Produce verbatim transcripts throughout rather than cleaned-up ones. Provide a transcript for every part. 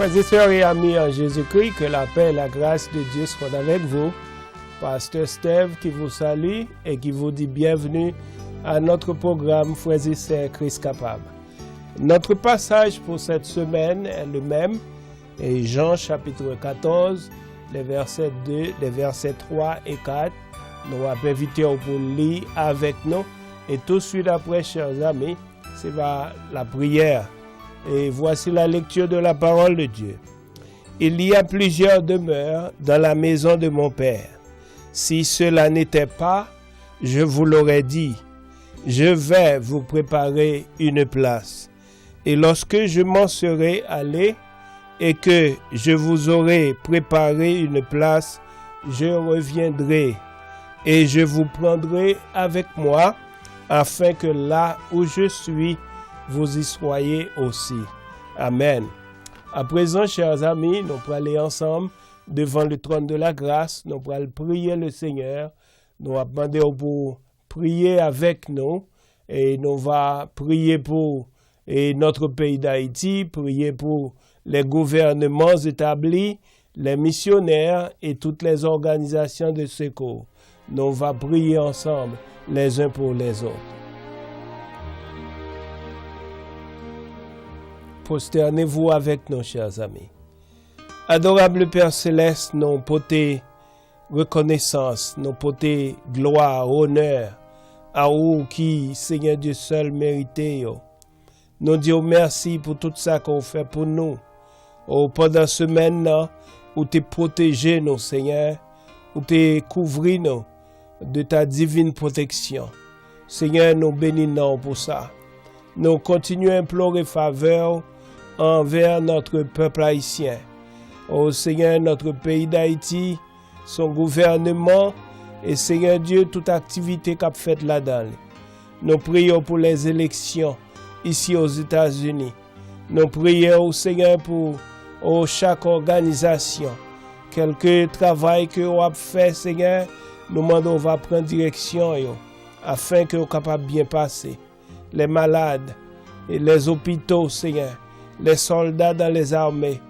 Frères et sœurs et amis en Jésus-Christ, que la paix et la grâce de Dieu soient avec vous. Pasteur Steve qui vous salue et qui vous dit bienvenue à notre programme Frères et Sœurs Christ Capable. Notre passage pour cette semaine est le même, et Jean chapitre quatorze, les versets deux, les versets trois et quatre. Nou ap envite w pou li avèk nou. Et tout de suite après, chers amis, c'est la prière. Et voici la lecture de la parole de Dieu. Il y a plusieurs demeures dans la maison de mon Père. Si cela n'était pas, je vous l'aurais dit. Je vais vous préparer une place. Et lorsque je m'en serai allé, et que je vous aurai préparé une place, je reviendrai, et je vous prendrai avec moi, afin que là où je suis, vous y soyez aussi. Amen. À présent, chers amis, nou prale ansanm devan le trône de la grâce, nou pral priye le Seigneur, nou ap mande w pou priye avèk nou, et nou va prier pour et notre pays d'Haïti, prier pour les gouvernements établis, les missionnaires et toutes les organisations de secours. Nou va priye ansanm les uns pour les autres. Prosternez-vous avec nous, chers amis. Adorable Père Céleste, nou pote rekonesans, nou pote glwa, onè a ou ki, Senyè Dye, sèl merite yo. Nou di w mèsi pou tout sa ke w fè pou nou. O, pandan semèn nan, ou te pwoteje nou, Senyè. Ou te kouvri nou de ta divine protection. Senyè, nou beni non w pou sa. Nou kontinye enplore favè w anvè notre peuple haïtien. O Senyè, notre pays d'Haïti, son gouvènman, e Senyè Dye, tout aktivite k ap fèt ladan li. Nou priye w pou les élections isi Ozetazini. Nou priye w, Senyè, pou, o, chak òganizasyon. Kèlke travay ke w ap fè, Senyè, nou mande w va pran direksyon yo, afin ke yo kapab byen pase. Les malades, et les hôpitaux, Senyè, les soldats dans les armées,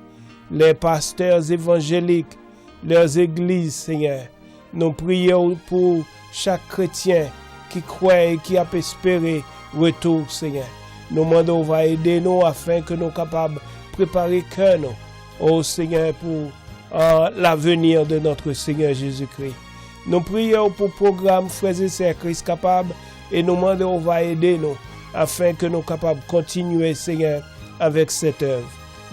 les pasteurs évangéliques, leurs églises, Senyè. Nou priye w pou chak kretyen ki kwè e ki ap espere retou w, Senyè. Nou mande w va ede nou afin ke nou kapab prepare kè nou, o Senyè, pou, euh, l'avenir de notre Seigneur Jésus-Christ. Nou priye w pou pwogram Frères et Sœurs Christ Capable e nou mande w va ede nou afin ke nou kapab kontinye, Senyè, avèk cette œuvre.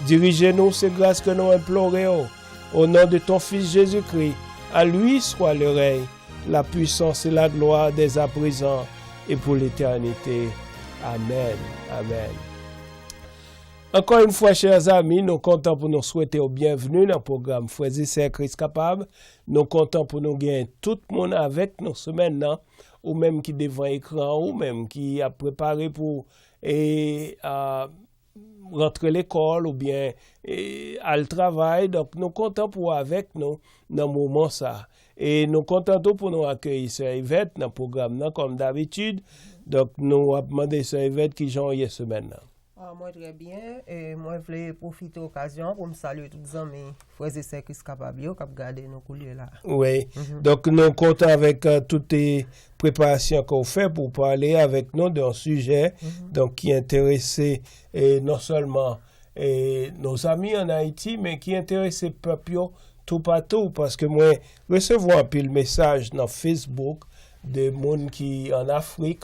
Dirije nou, se gras ke nou enplore w. Au nom de ton Fils Jésus-Christ, à lui soit le règne, la puissance et la gloire dès à présent et pour l'éternité. Amen. Amen. Encore une fois, chers amis, nou kontan pou nou swete w byenveni nan pwogram Frères et Sœurs Christ Capable. Nou kontan pou nou gen tout moun avèk nou semèn nan, ou menm ki devan ekran, ou menm ki ap prepare pou, e, a, rantre lekòl oubyen, e, al travay. Donk, nou kontan pou w avèk nou nan moman sa. E nou kontan tou pou nou akeyi Sè Yvette nan pwogram nan, kòm dabitid. Donk, nou ap mande Sè Yvette kijan w ye semèn nan. Ah, mwen trè byen. E mwen vle pwofite okazyon an pou m salye tout zanmi Frères et Sœurs Christ Capable yo k ap gade nou koulye la. Wi. Mhm. Donk, nou kontan avèk, euh, tout, eh, preparasyon ke w fè pou w pale avèk nou de yon sijè, mhm, donk, ki enterese, eh, non sèlman, eh, nos amis en Haïti, men ki enterese pèp yo toupatou, paske mwen resevwa anpil mesaj nan Facebook de moun ki an Afrik,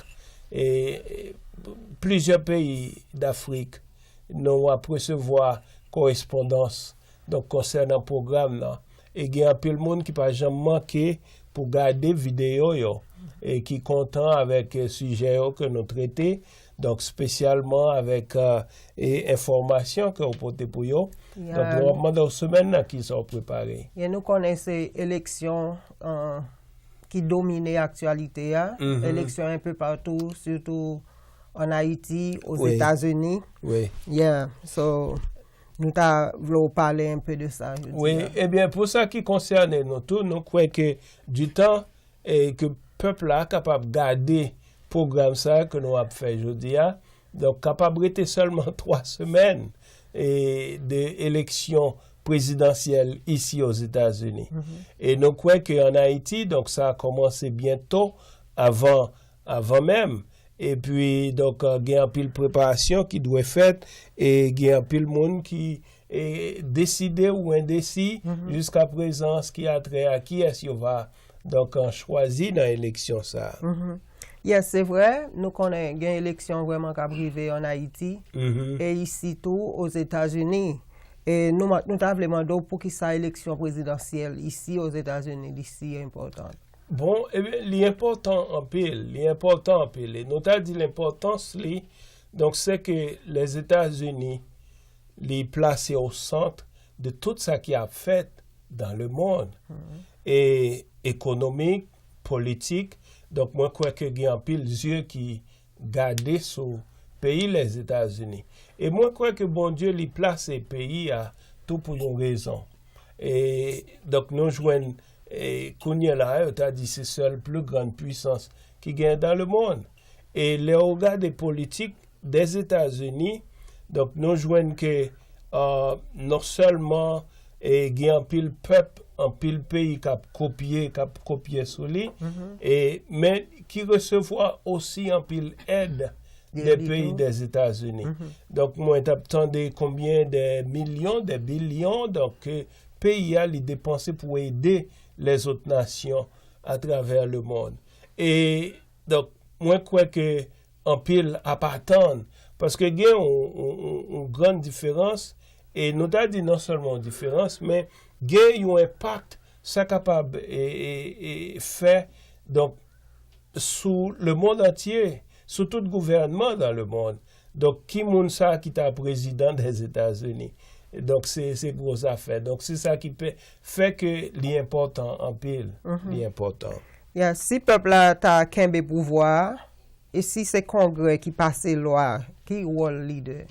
e plizyè peyi Dafrik, nou ap resevwa korespondans, donk, konsènan pwogram nan. E gen anpil moun ki pa janm manke pou gade videyo yo, e ki kontan avèk, eh, sijè yo ke nou trete, donk, espesyalman avèk, eh, e enfòmasyon ke w pote pou yo. Donk, nou ap mande w semèn nan kisa w prepare. Yeah, nou konnen se eleksyon, eh, ki domine aktyalite a, mhm, eleksyon enpe patou, sitou an Ayiti, Ozetazini. Wi. Yeah, so, nou ta vle w pale enpe de sa jodi a. Wi, ebyen, pou sa ki konsène nou tou, nou kwè ke ditan e ke pèp la kapab gade pwogram sa a ke nou ap fè jodi a. Donk, kapab rete sèlman twa semèn. e, de eleksyon prezidansyèl isi Ozetazini. E nou kwè ke ann Ayiti, donk, sa a kòmanse byento, avan, avan menm. Epi, donk, gen anpil preparasyon ki dwe fèt, e gen anpil moun ki, e, deside ou endesi jiska prezan an, ki a trè a kiyès yo va, donk, chwazi nan eleksyon sa a. Yes, se vre, nou konnen gen eleksyon vrèman k ap rive ann Ayiti, e isi tou, Ozetazini. E nou, nou ta vle mande w poukisa eleksyon prezidansyèl isi Ozetazini li si enpòtan. Bon, ebyen, li enpòtan anpil, li enpòtan anpil. E nou ta di lenpòtans li, donk, se ke Lèzetazini, li plase o sant de tout sa ki ap fèt dans le monde. E ekonomik, politik, donk, mwen kwè ke gen anpil zye ki gade sou peyi Lèzetazini. E mwen kwè ke Bondye li plase peyi a tou pou yon rezon. E, donk, nou jwenn, e, kounye la, yo ta di se sèl pli grann pwisans ki gen dans le monde. E lè ou gade politik Dèzetazini, donk, nou jwenn ke, e, non sèlman, e, gen anpil pèp, anpil peyi k ap kopye, k ap kopye sou li, e, men ki resevwa osi anpil èd de peyi Dèzetazini. Donk, mwen t ap tande konbyen de milyon, de bilyon, donk, ke peyi a li depanse pou ede lèzòt nasyon atravè le mond. E, donk, mwen kwè ke anpil ap atann, paske gen yon, yon, yon, yon grann diferans, e nou ta di non sèlman yon diferans, men gen yon enpak sa kapab, e, e, e, fè, donk, sou le mond antye, sou tout gouvènman dans le monde. Donk, ki moun sa ki ta prezidan Dèzetazini? Donk, se, se gwo zafè. Donk, se sa ki pe, fè ke li enpòtan anpil. Li enpòtan. Ya, si pèp la ta kenbe pouvwa a, e si se Kongrè ki pase lwa, ki wòl lidè?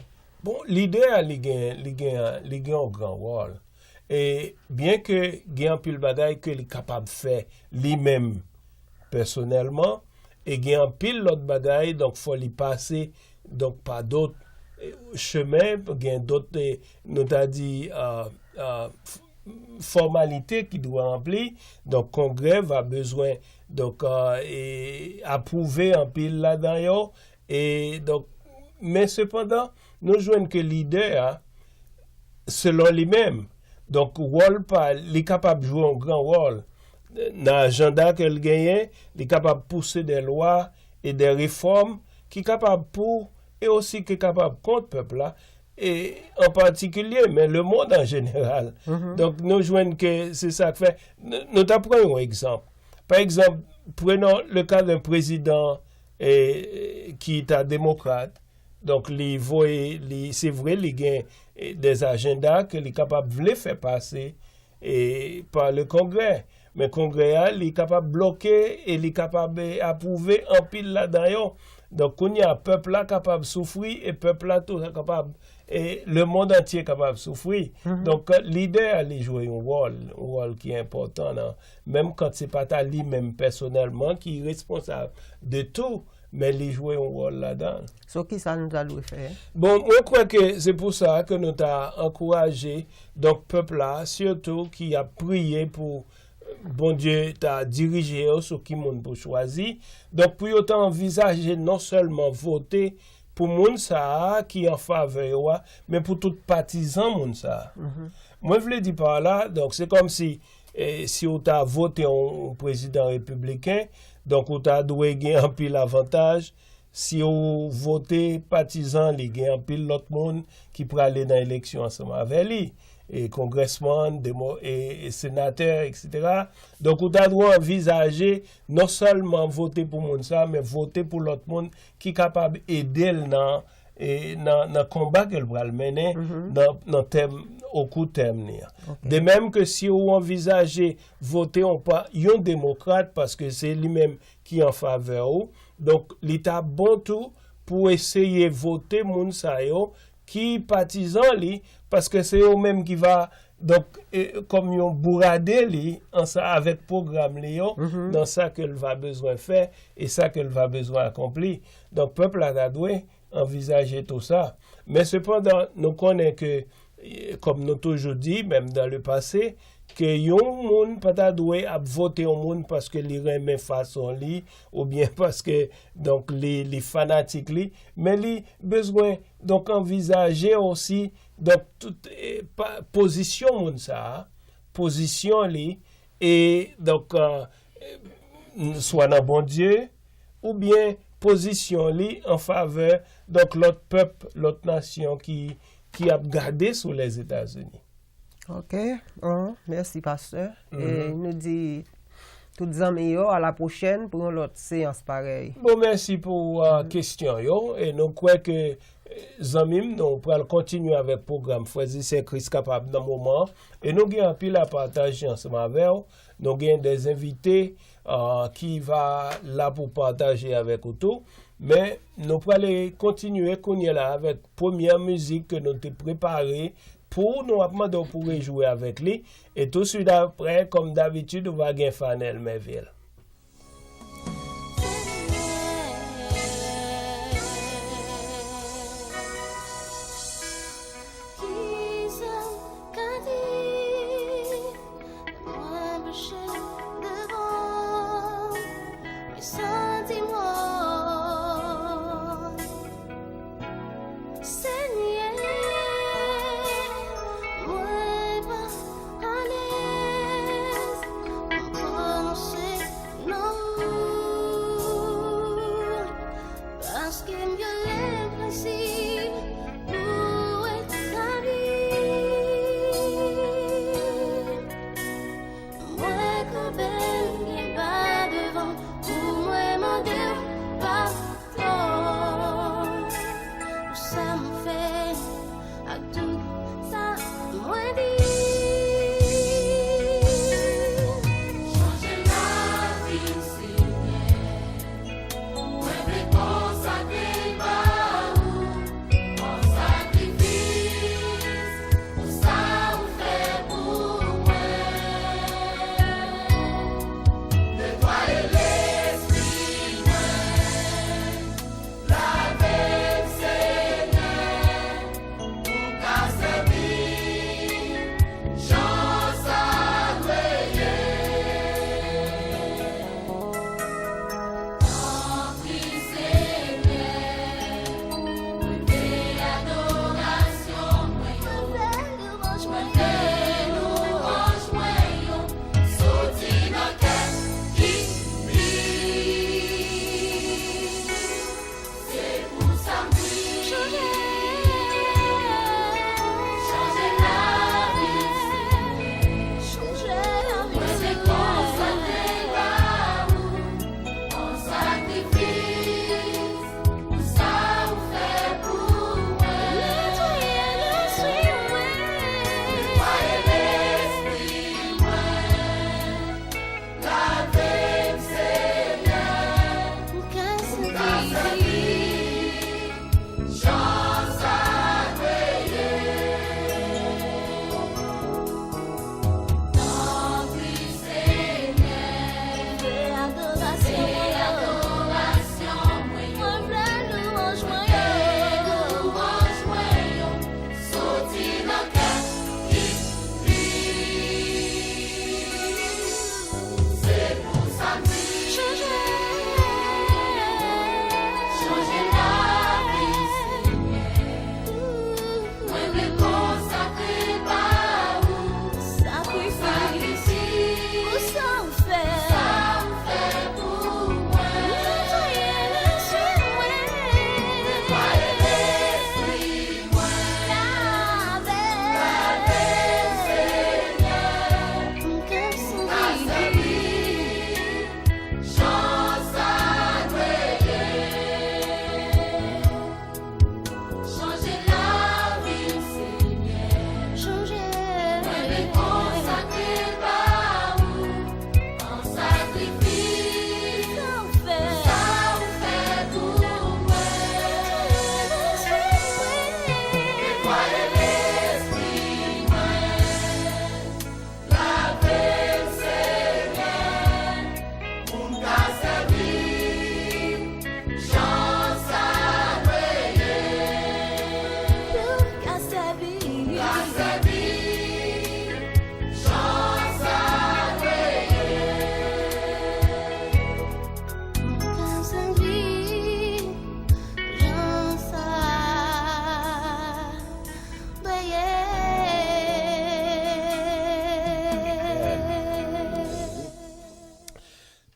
Bon, lidè a, li gen, li gen, li gen yon gran wòl. E byen ke gen anpil bagay ke li kapab fè li menm pèsonèlman, e gen anpil lòt bagay, donk, fò li pase, donk, pa dòt, e, chemen, gen dòt, e, nou ta di, a, a, f-, fòmalite ki dwe ranpli. Donk, Kongrè va bezwen, donk, a, e, apwouve anpil ladan yo. E, donk, men sepandan, nou jwenn ke lidè a, selon li menm, donk, wòl pa, li kapab jwe yon gran wòl. Nan ajanda ke l genyen, li kapab pouse de lwa e de refòm ki kapab pou, e osi ki kapab kont pèp la, e an patikilye, men le mond an jeneral. Donk, nou jwenn ke se sa k fè. Nou, nou ta pran yon egzanp. Pa egzanp, prenons le cas d'un président, e, ki ta demokrat. Donk, li voye, li, se vre, li gen, e, des agendas ke li kapab vle fè pase, e, pa le Kongrè. Men Kongrè a, li kapab bloke e li kapab, e, apwouve anpil ladan yo. Donk, kounye a, pèp la kapab soufri e pèp la tou kapab, e, le mond antye kapab soufri. Donk, lidè a, li jwe yon wòl, yon wòl ki enpòtan nan, menm kan se pa ta li menm pèsonèlman ki responsab de tou, men li jwe yon wòl ladan. So, kisa nou ta dwe fè? Bon, mwen kwè ke se pou sa ke nou ta ankouraje, donk, pèp la, sitou ki ap priye pou Bondye ta dirije yo sou ki moun pou chwazi. Donk, pou yo ta anvizaje non sèlman vote pou moun sa a ki an favè yo a, men pou tout patizan moun sa a. Mwen vle di pa la, donk, se kòmsi, e, si w ta vote yon, yon prezidan repibliken, donk, ou ta dwe gen anpil avantaj. Si w vote patizan li, gen anpil lòt moun ki prale nan eleksyon ansanm avè li, e kongrèsmann, demo-, e, e senatè, etsetera. Donk, ou ta dwe anvizaje non sèlman vote pou moun sa, men vote pou lòt moun ki kapab ede l nan, e, nan, nan konba ke l pral mennen nan, nan tèm, o kou tèm li an. De menm ke si w anvizaje vote yon pa, yon demokrat, paske se li menm ki an favè w, donk, li ta bon tou pou eseye vote moun sa yo ki patizan li, paske se yo menm ki va, donk, e, kòm yon bourade li ansanm avèk pwogram li yo, nan sa ke l va bezwen fè e sa ke l va bezwen akonpli. Donk, pèp la ta dwe anvizaje tou sa. Men sepandan, nou konnen ke, eh, kòm nou toujou di, menm dans le passé, ke yon moun pa ta dwe ap vote yon moun paske li renmen fason li, oubyen paske, donk, li, li fanatik li, men li bezwen, donk, anvizaje osi, donk, tout, eh, pa, pozisyon moun sa a, pozisyon li, e, donk, eh, swa nan Bondye, oubyen pozisyon li an favè, donk, lòt pèp, lòt nasyon ki, ki ap gade sou Lèzetazini. Ok, bon, mèsi pastè. E nou di tout zanmi yo, a la pwochèn pou yon lòt seyans parèy. Bon, mèsi pou uh, kesyon yo. E nou kwè ke, eh, zanmi m, nou pral kontinye avèk pwogram Frè e Sè Kris Kapab nan moman an. E nou gen anpil a pataje ansanm avè w. Nou gen de envite uh, ki va la pou pataje avèk ou tou. Men nou prale kontinye kounye la avèk premyè mizik ke nou te prepare pou nou, ap mande w pou rejwe avèk li. E touswit apre, kòm dabitid, ou va gen Fanel Mèvil. Kisa m ka di? Mwen mache devan, e santi mwen. Senyè, mwen pa alèz, m pwononse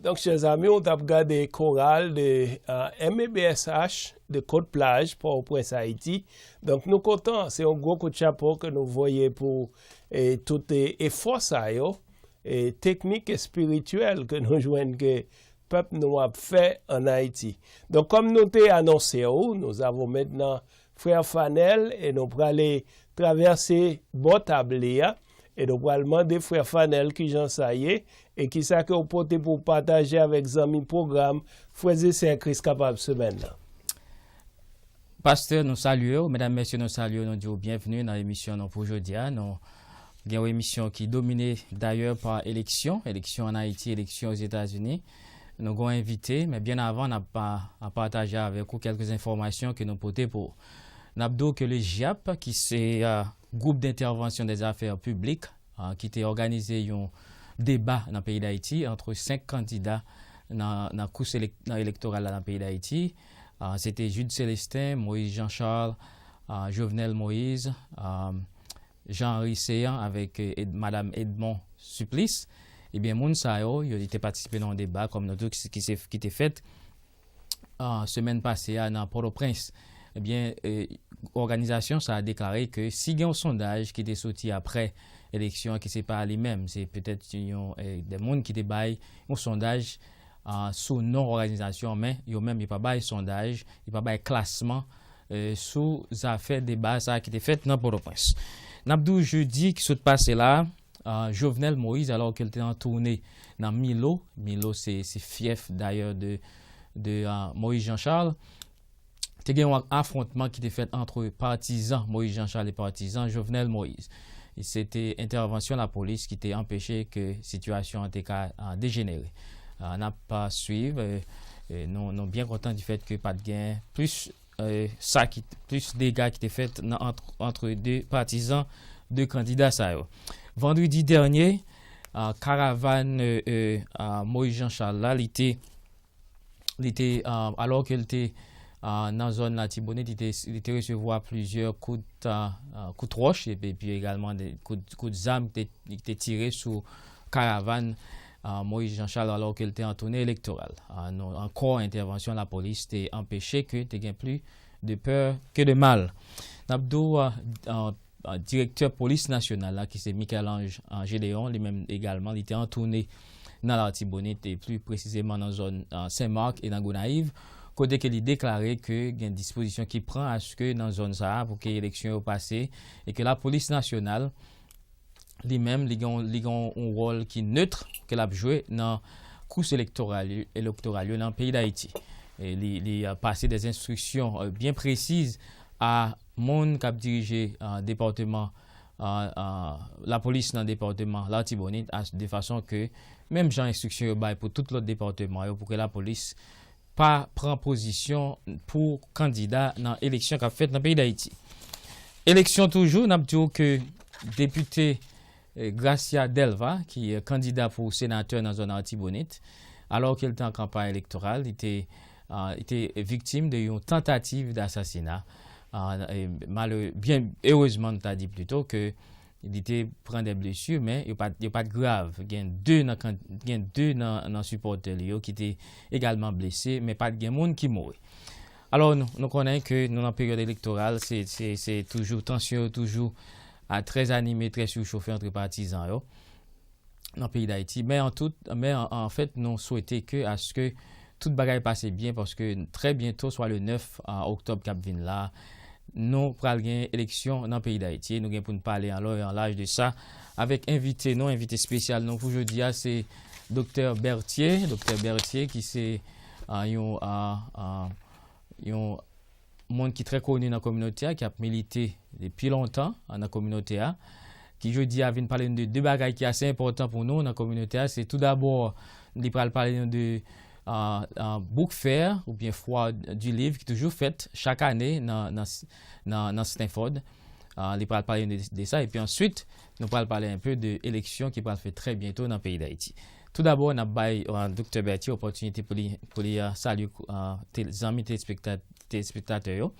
Donk, chè zanmi, w t ap gade koral de uh, M E B S H de Kot Plaj, Pòtoprens, Ayiti. Donk, nou kontan, se yon gwo kout chapo ke nou voye pou e, tout e, efò sa yo, e, teknik espirityèl ke nou jwenn ke pèp nou ap fè ann Ayiti. Donk, kòm nou te anonse w, nous avons maintenant frè Fanèl e nou prale travèse bò tab li a e nou pral mande frè Fanèl kijan sa ye e kisa ke w pote pou w pataje avèk zanmi pwogram Frè e Sè Kris Kapab semèn nan. Pastè, nou salye w. Medam, mesye, nou salye w. Nou di w byenvni nan emisyon nou pou jodi a. Nou gen yon emisyon ki domine dayè pa eleksyon, eleksyon ann Ayiti, eleksyon Ozetazini. Nou gen yon envite, men byen avan, n ap pa- pataje avèk ou kèlke enfòmasyon ke nou pote pou ou. N ap di w ke le JIAP, ki se uh, Groupe d'Intervention des Affaires Publiques, uh, ki te òganize yon deba nan peyi Dayiti ant senk kandida nan, nan kous elek- nan elektoral la nan peyi Dayiti. Uh, se te Jude Célestin, Moïse Jean Charles, uh, Jovenel Moïse, uh, Jean Henry Céant avèk eh, Ed- Madam Edmond Supplice. Ebyen, moun sa yo, yo te patisipe nan yon deba, kòm nou di w, ki, se- ki te fèt uh, semèn pase a nan Pòtoprens. Ebyen, eh, òganizasyon sa a deklare ke si gen yon sondaj ki te soti apre eleksyon an, ki se pa li menm, se petèt yon eh, de moun ki te bay yon sondaj uh, sou non òganizasyon, men yo menm yo pa bay sondaj, yo pa bay klasman eh, sou zafè deba sa a ki te fèt nan Pòtoprens. N ap di w jedi ki sot pase la, uh, Jovenel Moïse, alò ke l te an toune nan Milo, Milo se, se fyèf dayè de, de uh, Moïse Jean Charles, te gen yon afwontman ki te fèt ant patizan Moïse Jean Charles e patizan Jovenel Moïse. E se te entèvansyon lapolis ki te anpeche ke sitiyasyon an te ka uh, dejenere. Uh, n ap uh, swiv, eh, eh, nou, nou byen kontan di fèt ke pa t gen plis eh, sa ki plis dega ki te fèt nan ant, ant de patizan de kandida sa yo. Vandredi dènye, uh, karavàn eh, eh, uh, Moïse Jean Charles la, li te, li te uh, alò ke l te uh, nan zòn Latibonit, li te, li te resevwa plizyè kout, uh, uh, kout wòch epi, epi egalman de kout, kout zam ki te, ki te tire sou karavàn uh, Moïse Jean Charles alò ke l te an toune elektoral. Uh, nou, ankò, entèvansyon lapolis te anpeche ke te gen pli de pè ke de mal. N ap di w, uh, uh, uh, direktè polis nasyonal la, ki se Michel-Ange uh, Gédéon, li menm egalman, li te an toune nan Latibonit, e pli presizeman nan zòn uh, Sen Mak e nan Gonayiv, kote ke li deklare ke gen dispozisyon ki pran aske nan zòn sa a pou ke eleksyon yo pase, e ke lapolis nasyonal, li menm, li gen, li gen yon wòl ki nèt ke l ap jwe nan kous elektoral, elektoral yo nan peyi Dayiti. E li, li uh, pase de enstriksyon uh, byen presiz a moun k ap dirije uh, depatman uh, uh, lapolis nan depatman Latibonit, de fason ke menm jan enstriksyon yo bay pou tout lòt depatman yo, pou ke lapolis pa pran pozisyon pou kandida nan eleksyon k ap fèt nan peyi Dayiti. Eleksyon toujou, n ap di w ke depite eh, Gracia Delva, ki eh, kandida pou senatè nan zòn Latibonit, alò ke l te an kanpay elektoral, li te, ah, li te viktim de yon tantativ dasasina. Ah, e malere, byen erezman, nou ta di plito ke li te pran de blesi, men yo pa t, yo pa t grav. Gen de nan, gen de nan, nan sipòtè li yo ki te egalman blese, men pa t gen moun ki mouri. Alò, nou, nou konnen ke nou nan peryòd elektoral, se, se, se toujou, tansyon yo toujou a, trè anime, trè sichofe ant patizan yo nan peyi Dayiti. Men an tout, men an, an fèt, nou swete ke aske tout bagay pase byen, paske trè byento, swa le nèf oktòb k ap vin la, nou pral gen eleksyon nan peyi Dayiti. Nou gen pou n pale an lon e an laj de sa avèk envite nou, envite espesyal nou pou jodi a, se Doktè Berthier. Doktè Berthier ki se, ah, yon, ah, ah, yon moun ki trè koni nan kominote a, ki ap milite depi lontan, ah, nan kominote a, ki jodi a vin pale nou de de bagay ki ase enpòtan pou nou nan kominote a. Se tou dabò, li pral pale nou de, ah, ah, book fair oubyen fwa du liv ki toujou fèt chak ane nan, nan, nan, nan Stanford. Ah, li pral pale nou de, de sa. Epi answit, nou pral pale enpe de eleksyon ki pral fèt trè byento nan peyi Dayiti. Tou dabò, n ap bay, ah, Doktè Berthier opòtinite pou li, pou li, ah, salye, ah, te, zanmi telespekta-, telespektatè yo.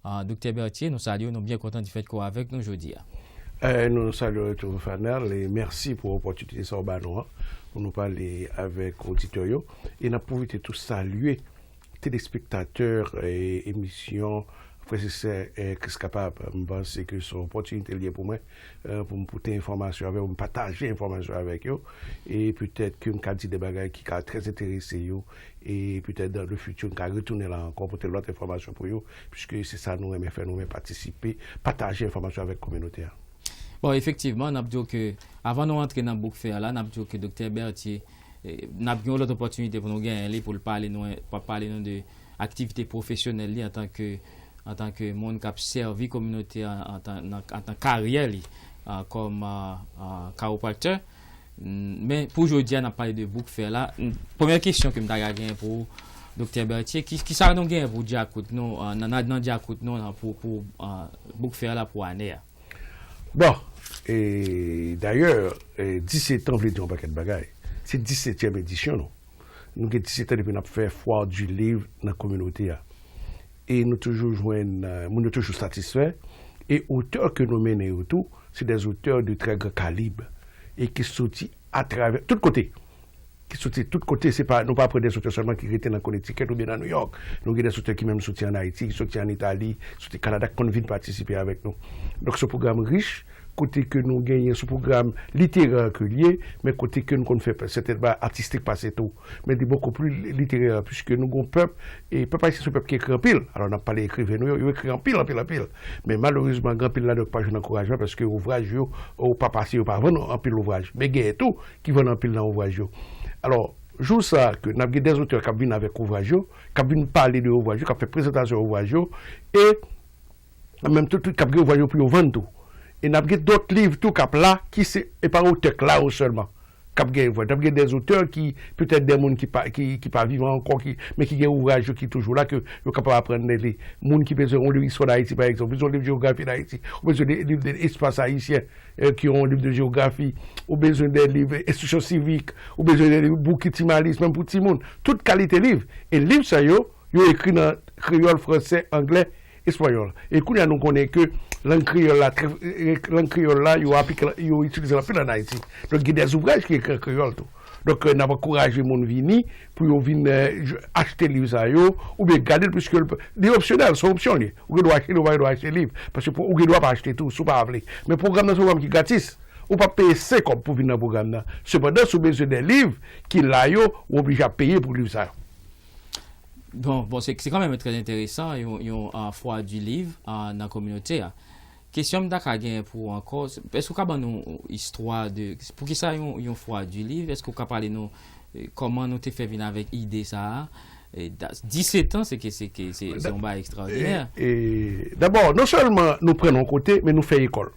Ah, Doktè Berthier, nou salye w, nou byen kontan di fèt ke w avèk nou jodi a. Eh, nou salye w tou, Fanel, e mèsi pou opòtinite sa w ba nou an, pou nou pale avèk oditè yo. E n ap pwofite tou salye telespektatè e emisyon Frè e Sè, eh, Kris Kapab. M panse ke se yon opòtinite l ye pou mwen, eh, pou m pote enfòmasyon avèk yo, m pataje enfòmasyon avèk yo, e petèt ke m ka di de bagay ki ka trè enterese yo, e petèt dans le futur, m ka retounen la ankò, pote lòt enfòmasyon pou yo, piske se sa nou renmen fè, nou renmen patisipe, pataje enfòmasyon avèk kominote a. Bon, efektivman, n ap di w ke, avan nou antre nan book fair la, n ap di w ke Doktè Berthier, eh, n ap gen yon lòt opòtinite pou nou genyen li, pou l pale nou, pa pale nou de aktivite pwofesyonèl li antanke, antanke moun k ap sèvi kominote a antan, nan, antan karyè li, ah, kòm, ah, ah, chiropractor. Mm, men pou jodi a, n ap pale de book fair la. Mm, premyè kesyon ke m ta ka genyen pou Doktè Berthier, ki, ki sa nou genyen pou dyakout nou, ah, nan, nan, nan dyakout nou, nan, pou, pou, ah, book fair la pou ane a? Bon, e dayè, e disèt an vle di yon pakèt bagay. Se disètyèm edisyon nou. Nou gen disèt an depi n ap fè Foire du Livre nan kominote a. E nou toujou jwenn, eh, moun yo toujou satisfè. E otè ke nou mennen yo tou, se des auteurs de très grand calibre. E ki soti atravè, tout kote. Ki soti tout kote, se pa, nou pa pran des auteurs sèlman ki rete nan Connecticut oubyen nan New York. Nou gen des auteurs ki menm soti an Ayiti, ki soti an Itali, soti Kanada, ki konn vin patisipe avèk nou. Donk, se yon pwogram rich, kote ke nou genyen, se yon pwogram literè ke l ye, men kote ke nou konn fè sèten bagay atistik pase tou. Men li bokou pli literè, piske nou gen yon pèp, e pèp ayisyen se yon pèp ki ekri anpil. Alò, n ap pale ekriven nou yo, yo ekri anpil, anpil, anpil. Men malerezman, gen anpil ladan yo ki pa jwenn ankourajman, paske ouvraj yo, ou pa pase, yo pa vann anpil ouvraj. Men genyen tou ki vann anpil nan ouvraj yo. Alò, jou sa a, ke n ap gen des auteurs k ap vin avèk ouvraj yo, k ap vin pale de ouvraj yo, k ap fè prezantasyon ouvraj yo, e an menm tan tou, k ap gen ouvraj yo pou yo vann tou. E n ap gen dòt liv tou k ap la, ki se, e pa otè k la yo sèlman k ap gen ouvraj. N ap gen des auteurs ki, petèt des moun ki pa, ki, ki pa vivan ankò, ki, men ki gen ouvraj yo ki toujou la, ke yo kapab aprann de li. Moun ki bezwen yon liv istwa Dayiti, pa egzanp, bezwen yon liv jewografi Dayiti, ou bezwen de liv de espas ayisyen, eh, ki yon liv de jewografi, ou bezwen de liv enstriksyon sivik, ou bezwen de liv boukitimalis, menm pou timoun. Tout kalite liv. E liv sa yo, yo ekri nan kreyòl, fransè, anglè, espanyòl. E kounye a nou konnen ke lang kreyòl la, trè, eh, lang kreyòl la, yo aplike, yo itilize l anpil ann Ayiti. Donk, gen des ouvrages ki ekri an kreyòl tou. Donk, eh, n ap ankouraje moun vini pou yo vin, eh, j-, achte liv sa yo, oubyen gade l, piske l, li opsyonèl, se yon opsyon li. Ou gen dwa achte liv, ou pa gen dwa achte liv. Paske pou, ou gen dwa pa achte tou, si w pa vle. Men pwogram nan se yon pwogram ki gratis. Ou p ap peye senk kòb pou vin nan pwogram nan. Sepandan, si w bezwen de liv ki la yo, ou oblije ap peye pou liv sa yo. Bon, bon, se, se kanmenm trè enteresan, yon, yon, ah, fwa di liv, ah, nan kominote a. Kesyon m ta ka genyen pou ou ankò, se, èske w ka ban nou istwa de, poukisa yon, yon fwa di liv? Èske w ka pale nou, eh, kòman nou te fè vin avèk ide sa a? Eh, da-, disèt an, se ke, se ke, se, se yon bagay ekstraòdinè. E, e, dabò, non sèlman nou pran l yon kote, men nou fè ekòl.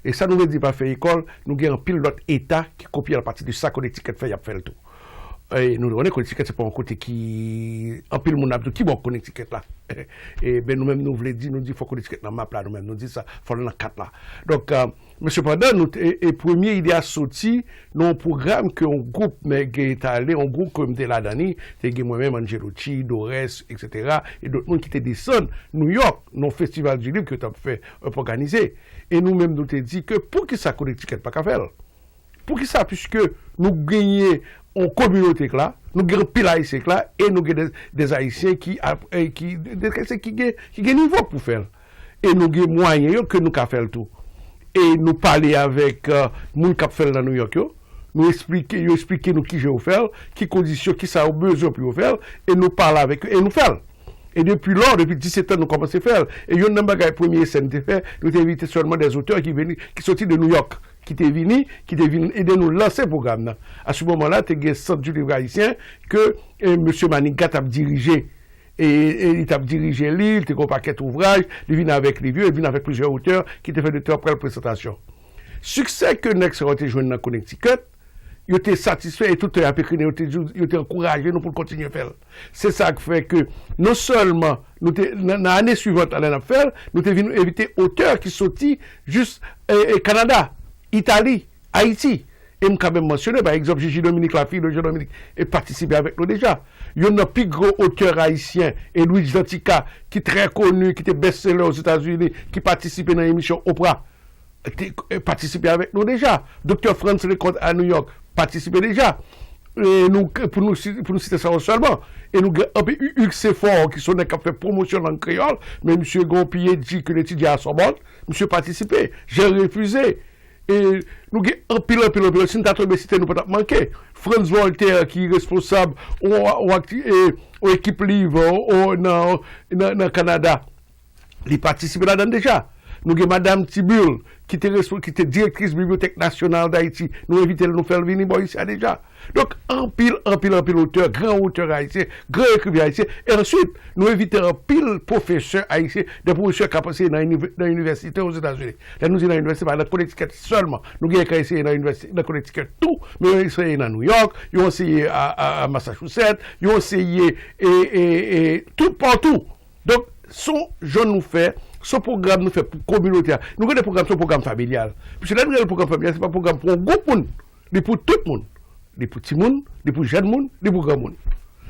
E sa nou vle di pa fè ekòl, nou gen anpil lòt eta ki kopye apati de sa Connecticut fè, y ap fè l tou. E nou konnen Connecticut se pa yon kote ki anpil moun ap di, "Kibò Connecticut la?" E ben nou menm nou vle di, nou di fò Connecticut nan map la, nou menm nou di sa, fò l nan kat la. Donk, eh, men sepandan, nou te, e, e premye ide a soti nan yon pwogram ke yon gwoup, men gen, te ale, yon gwoup ke m te ladan li, te gen mwen menm, Angelucci, Dorès, etsetera, e dòt moun ki te desann New York, nan yon festival du livre ke yo t ap fè, eh, òganize. E nou menm, nou te di ke poukisa Connecticut pa ka fè l? Poukisa? Piske nou genyen yon kominote k la, nou gen anpil Ayisyen k la, e nou gen de, de Ayisyen ki, ap, eh, ki, de, de, ki gen, ki gen nivo pou fè l. E nou gen mwayen yo ke nou ka fè l tou. E nou pale avèk, eh, moun k ap fè l nan New York yo. Nou eksplike, yo eksplike nou kijan yo fè l, ki kondisyon, kisa yo bezwen pou yo fè l, e nou pale avèk yo, e nou fè l. E depi lò, depi disèt an, nou kòmanse fè l. E youn nan bagay premye esè n te fè, nou te envite sèlman des auteurs ki vini, ki soti de New York, ki te vini, ki te vin ede nou lanse pwogram nan. A se moman la, te gen Centre du Livre Haïtien ke, eh, mesye Manigat t ap dirije. E, e li t ap dirije li, li te gen yon pakèt ouvraj, li vin avèk liv yo, li vin avèk plizyè otè ki te fè de trè bèl prezantasyon. Siksè ke nèg sa yo te jwenn nan Connecticut, yo te satisfè e tout tan y ap ekri nou, yo te di, yo te ankouraje nou pou n kontinye fè l. Se sa k fè ke non sèlman nou te, nan, nan ane swivan la lè n ap fè l, nou te vin envite otè ki soti jis, e, e, Kanada, Itali, Ayiti. E m ka menm mansyone, pa egzanp, Gigi Dominique, lafiy de Jean Dominique, e patisipe avèk nou deja. Youn nan pi gwo otè ayisyen, e Luigi Dantica, ki trè koni, ki te best-seller Ozetazini, ki patisipe nan emisyon Oprah. te, eh, patisipe avèk nou deja. Doktè Frantz Leconte a New York patisipe deja. E nou, pou nou, si- pou nou site sa yo sèlman. E nou gen anpil Hugues Sefort, ki se yon nèg k ap fè pwomosyon lang kreyòl, men misye gen yon P H D ke l etidye a Sorbonne, misye patisipe. Jean Refusé. E nou gen anpil, anpil, anpil. Si n ta tonbe site, nou pa t ap manke. Franz Voltaire, ki responsab yon, yon akti- e, yon ekip liv o, o, nan, nan, nan Kanada, li patisipe ladan l deja. Nou gen Madam Tibull, ki te, respo- ki te direktris Bibliyotèk Nasyonal Dayiti. Nou envite l, nou fè l vini bò isi a deja. Donk, anpil, anpil, anpil otè, gran otè ayisyen, gran ekriven ayisyen. E answit, nou envite anpil pwofesè ayisyen, de pwofesè k ap anseye nan iniv- nan inivèsite Ozetazini. Lè nou di nan inivèsite, pa nan Connecticut sèlman. Nou gen k ap anseye nan inivèsite, nan Connecticut tou, men yo anseye nan New York, yo anseye a, a, a Massachusetts, yo anseye e, e, e, tout patou. Donk, se yon jan nou fè, se yon pwogram nou fè pou kominote a. Nou gen de pwogram, se yon pwogram familyal. Piske lè nou gen pwogram familyal, se pa pwogram pou yon gwoup moun. Li pou tout moun. Li pou timoun, li pou jèn moun, li pou granmoun.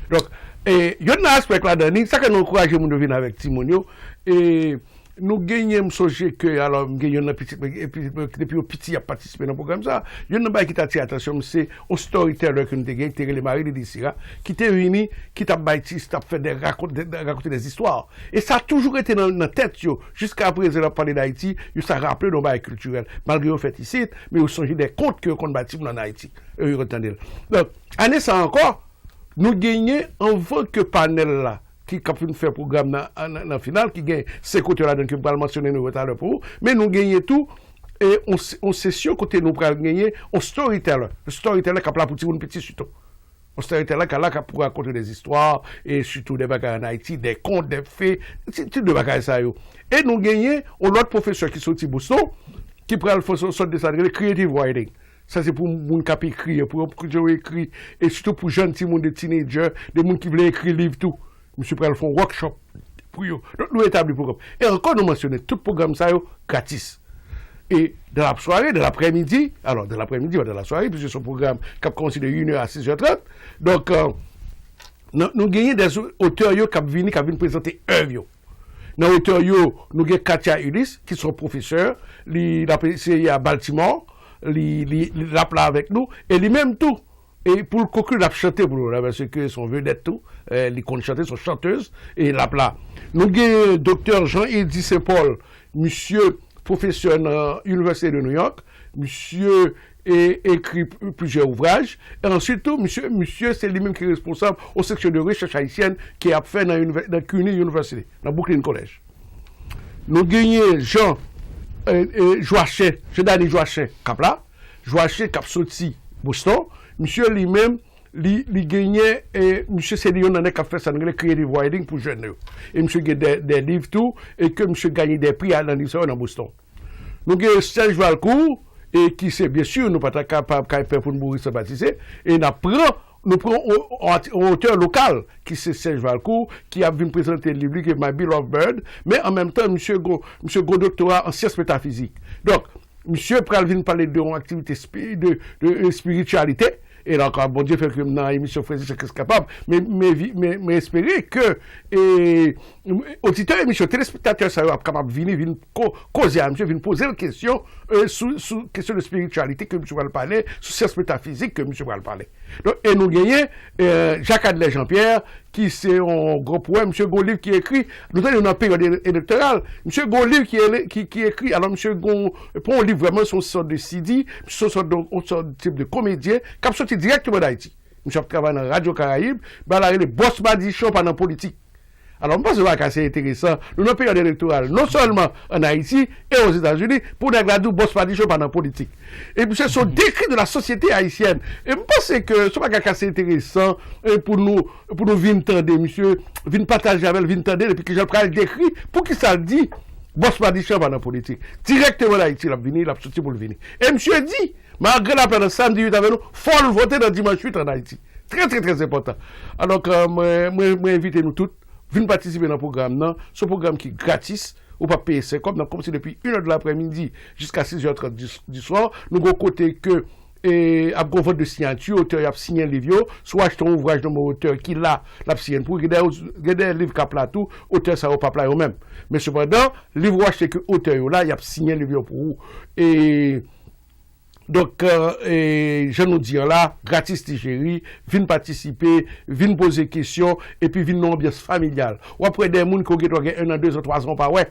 Donk, e, youn nan aspè k ladan li, sa k fè nou ankouraje moun yo vin avèk timoun yo, e, nou genyen, m sonje ke, alò, m gen youn nan pitit mwen, e, pitit mwen, depi yo piti, y ap patisipe nan pwogram sa. Youn nan bagay ki t atire atansyon m, se yon storyteller ke nou te gen, ki te rele Marie Lydie Sira, ki te vini, ki t ap bay ti, t ap fè de rakont, de, de, rakonte de zistwa. E sa toujou rete nan, nan tèt yo. Jiska prezan, lè w ap pale d Ayiti, yo sa raple nou bagay kiltirèl. Malgre yo fèt isit, men yo sonje de kont ke yo konn bay timoun ann Ayiti. E yo konn tande l. Donk, ane sa a ankò, nou genyen, anvan ke panèl la, ki, k ap vin fè pwogram nan, nan, nan final, ki gen senk otè ladan l ke m pral mansyone nou yo talè pou ou, men nou genyen tou, e, on, on sesyon kote nou pral genyen on storyteller. Storyteller k ap la pou timoun piti sitou. On storyteller k ap la k ap pou rakonte de zistwa, e sitou de bagay ann Ayiti, de kont, de fe, ti, ti de bagay sa yo. E nou genyen on lòt pwofesè ki soti Boston, ki pral fè yon sòt de sa n rele creative writing. Sa se pou moun k ap ekri, pou yo, pou yo ekri, e sitou pou jèn timoun, de teenager, de moun ki vle ekri liv tou. Misye pral fè yon workshop pou yo. Donk, nou etabli pwogram. E ankò, nou mansyone tout pwogram sa yo gratis. E dans la soirée, dans l'après-midi, alò, dans l'après-midi, pa dans la soirée, piske se yon pwogram k ap kòmanse de inè a sis è trant. Donk, euh, nou, nou genyen de otè yo k ap vini, k ap vin prezante èv yo. Nan otè yo, nou gen Katia Ulysse, ki se yon pwofesè, li, l ap anseye a Baltimore, li, li, li, l ap la avèk nou, e li menm tou, e pou l konkli, l ap chante pou nou la, paske se yon vedèt tou, e li konn chante, se yon chantèz, e l ap la. Nou gen Doktè Jean Eddy Saint Paul, misye pwofesè nan Université de New York, misye e, ekri p- plizyè ouvraj. E answit tou, misye, misye se li menm ki responsab yon seksyon de rechèch ayisyèn ke y ap fè nan, inivè- nan C U N Y University, nan Brooklyn College. Nou genyen Jean, e, e, Joachim, Jean Dany Joachim k ap la. Joachim k ap soti Boston. Misye li menm, li, li genyen, e, misye se li youn nan nèg k ap fè sa n rele creative writing pou jèn yo. E misye gen de, de liv tou, e ke misye genyen de pri a nan liv sa yo nan Boston. Nou gen Serge Valcourt, e ki se, byen si, nou pa ta kapab kay pè pou n mouri san patisipe, e n ap pran, nou pran on, on, on otè lokal, ki se Serge Valcourt, ki ap vin prezante liv li, ki My Beloved Bird, men an menm tan, misye gon, misye gon doktora an syans metafizik. Donk, misye pral vin pale de yon aktivite spi- de, de, de espirityalite, e la ankò, Bondye fè ke m nan emisyon Frè Zisakris Kapab, men, men, vi- men, men espere ke, e, oditè emisyon, telespektatè sa yo ap kapab vini, vin ko- koze a misye, vin poze l kesyon, e, sou, sou kesyon de espirityalite ke misye pral pale, sou syans metafizik ke misye pral pale. Donk, e nou genyen, e, Jacques Adler Jean-Pierre, ki se yon gran powèt, misye gon liv ki ekri, nou tande nou nan peryòd ele- elektoral, misye gon liv ki, ele- ki, ki ekri, alò misye gon, pa yon liv vrèman, se yon sòt de C D, se yon sòt de, yon sòt tip de komedyen, k ap soti dirèkteman d Ayiti. Misye ap travay nan Radyo Karayib, bagay la rele Bòs Madichon pa nan politik. Alò, m panse bagay sa enteresan. Nou nan peryòd elektoral, non sèlman ann Ayiti e Ozetazini, pou nèg la di w Bòs Madichon pa nan politik. E misye se yon dekri de la sosyete ayisyèn. E m panse ke se yon bagay k ase enteresan, e, pou nou, pou nou vin tande misye, vin pataje avè l, vin tande l, epi kijan l pral dekri poukisa l di Bòs Madichon pa nan politik. Dirèkteman d Ayiti, l ap vini, l ap soti pou l vini. E misye di, malgre l ap la nan samdi uit avè nou, fò l vote nan dimanch uit ann Ayiti. Trè, trè, trè enpòtan. Alò, mwen, mwen, mwen envite nou tout, vin patisipe nan pwogram nan. Se yon pwogram ki gratis. Ou p ap peye senk kòb. N ap kòmanse depi inè de laprèmidi jiska sizè trant di, di swa. Nou gon kote ke e ap gen vant de siyati, otè yo ap siyen liv yo. Si w achte yon ouvraj nan men otè ki la, l ap siyen l pou ou. Gen de, gen de liv k ap la tou, otè sa yo p ap la yo menm. Men sepandan, liv ou achte ke otè yo la, y ap siyen liv yo pou ou. E donk, e, jan nou di an la, gratis ti cheri, vin patisipe, vin poze kesyon, epi vin nan anbyans familyal. W ap wè de moun ke w gen dwa gen en an, de zan, twa zan w pa wè.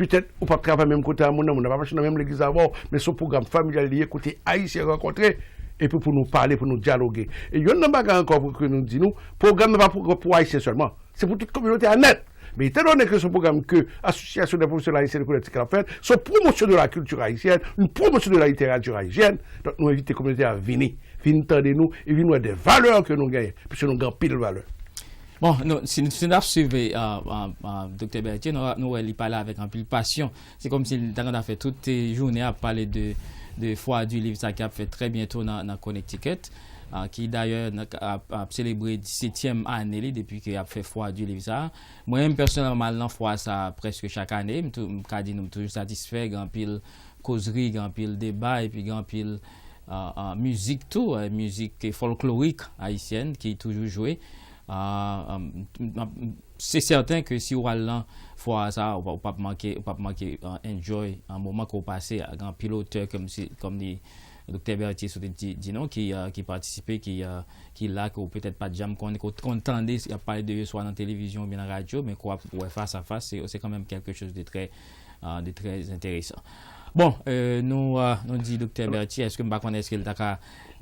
Petèt ou p ap travay menm kote a moun nan, moun nan p ap mache nan menm legliz avè w, men se yon pwogram familyal li ye kote Ayisyen rankontre epi pou nou pale, pou nou dyaloge. E youn nan bagay ankò pou ke nou di nou, pwogram nan pa pou, pou Ayisyen sèlman. Se pou tout kominote a nèt. Men etan done ke se yon pwogram ke Association des Professionnels Haïtiens de Connecticut ap fè, se yon promosyon de la culture haïtienne, une promotion de la littérature haïtienne. Donk nou envite kominote a vini, vin tande nou e vin wè de valè ke nou genyen, piske nou gen anpil valè. Bon, nou, si, si n ap swiv, uh, uh, uh, Doktè Berthier, nou, nou wè li pale avèk anpil pasyon. Se kòmsi li ta konn ap fè tout, eh, jounen ap pale de, de fwa di liv sa ki ap fèt trè byento nan, nan Connecticut, ah, ki dayè nan, ap, ap selebre disetyèm ane li depi ke ap fè fwa di liv sa. Mwen menm pèsonèlman m al nan fwa sa prèske chak ane. M tou, m ka di nou m toujou satisfè, gen anpil kozri, gen anpil deba, epi gen anpil, ah, ah, mizik tou, eh, mizik fòlklorik ayisyèn ki toujou jwe. Ah, ah, m, m, m, se sèten ke si w al nan fwa sa, ou p ap, ou p ap manke, ou p ap manke, ah, enjoy, ah, moman ke w pase a. Gen anpil otè kòm si, kòm li, Doktè Berthier sot di, di nou, ki, ah, ki patisipe, ki, ah, ki la, ke w petèt pa t janm konnen, ke w t konn tande, y ap pale de yo swa nan televizyon oubyen nan radyo, men ke w ap wè fas a fas, se, se kanmenm quelque chose de très, ah, de très intéressant. Bon, eh, nou, ah, nou di Doktè Berthier, èske m pa konnen èske l ta ka